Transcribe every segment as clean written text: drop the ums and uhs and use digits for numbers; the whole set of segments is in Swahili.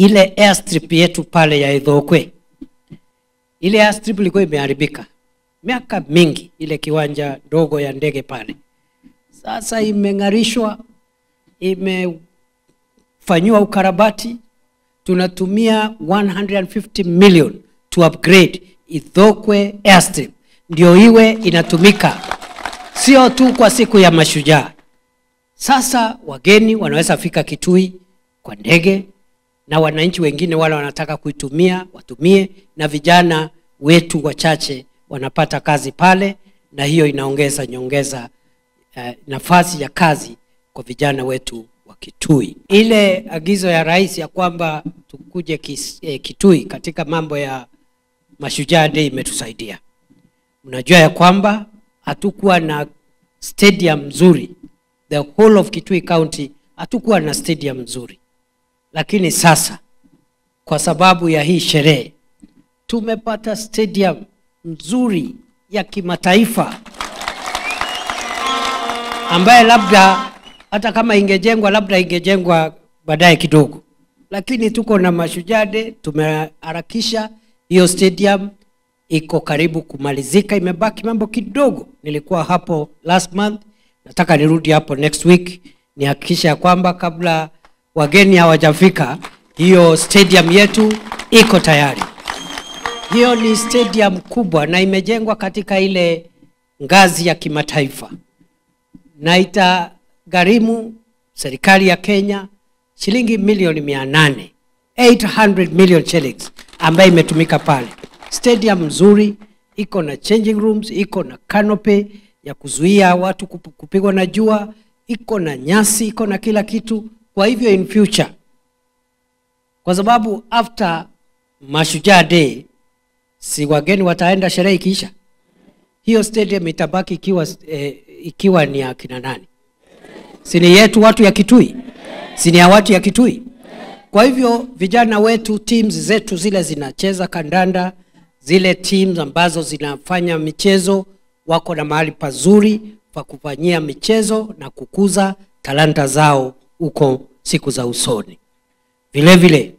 Ile airstrip yetu pale ya Ithookwe, ile airstrip ilikuwa imeharibika miaka mingi, ile kiwanja ndogo ya ndege pale. Sasa imeng'arishwa, imefanywa ukarabati. Tunatumia 150 million to upgrade Ithookwe airstrip ndio iwe inatumika sio tu kwa siku ya Mashujaa. Sasa wageni wanaweza fika Kitui kwa ndege, na wananchi wengine wale wanataka kuitumia watumie, na vijana wetu wachache wanapata kazi pale, na hiyo inaongeza nyongeza nafasi ya kazi kwa vijana wetu wa Kitui. Ile agizo ya rais ya kwamba tukuje Kitui katika mambo ya Mashujaa Day imetusaidia. Mnajua ya kwamba hatukuwa na stadium nzuri. The whole of Kitui County hatukuwa na stadium nzuri. Lakini sasa kwa sababu ya hii sherehe tumepata stadium nzuri ya kimataifa ambaye labda hata kama ingejengwa labda ingejengwa baadaye kidogo. Lakini tuko na Mashujaa Day, tumeharakisha hiyo stadium, iko karibu kumalizika, imebaki mambo kidogo. Nilikuwa hapo last month, nataka nirudi hapo next week nihakikishe kwamba kabla wageni hawajafika hiyo stadium yetu iko tayari. Hiyo ni stadium kubwa na imejengwa katika ile ngazi ya kimataifa, na itagharimu serikali ya Kenya shilingi milioni 800, 800 million shillings ambayo imetumika pale. Stadium nzuri, iko na changing rooms, iko na canopy ya kuzuia watu kupigwa na jua, iko na nyasi, iko na kila kitu. Kwa hivyo in future, kwa sababu after Mashujaa Day si wageni wataenda sherehe ikiisha, hiyo stadium itabaki ikiwa ni ya kina nani? Si ni yetu watu ya Kitui? Si ni ya watu ya Kitui? Kwa hivyo vijana wetu, teams zetu zile zinacheza kandanda, zile teams ambazo zinafanya michezo, wako na mahali pazuri pa kufanyia michezo na kukuza talanta zao huko siku za usoni. Vile vile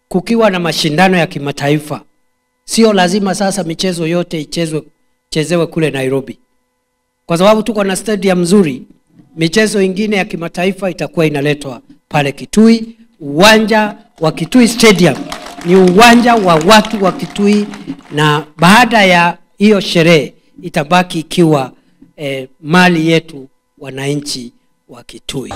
kukiwa na mashindano ya kimataifa, sio lazima sasa michezo yote ichezewe kule Nairobi. Kwa sababu tuko na stadium nzuri, michezo ingine ya kimataifa itakuwa inaletwa pale Kitui. Uwanja wa Kitui Stadium ni uwanja wa watu wa Kitui, na baada ya hiyo sherehe itabaki ikiwa mali yetu wananchi wa Kitui.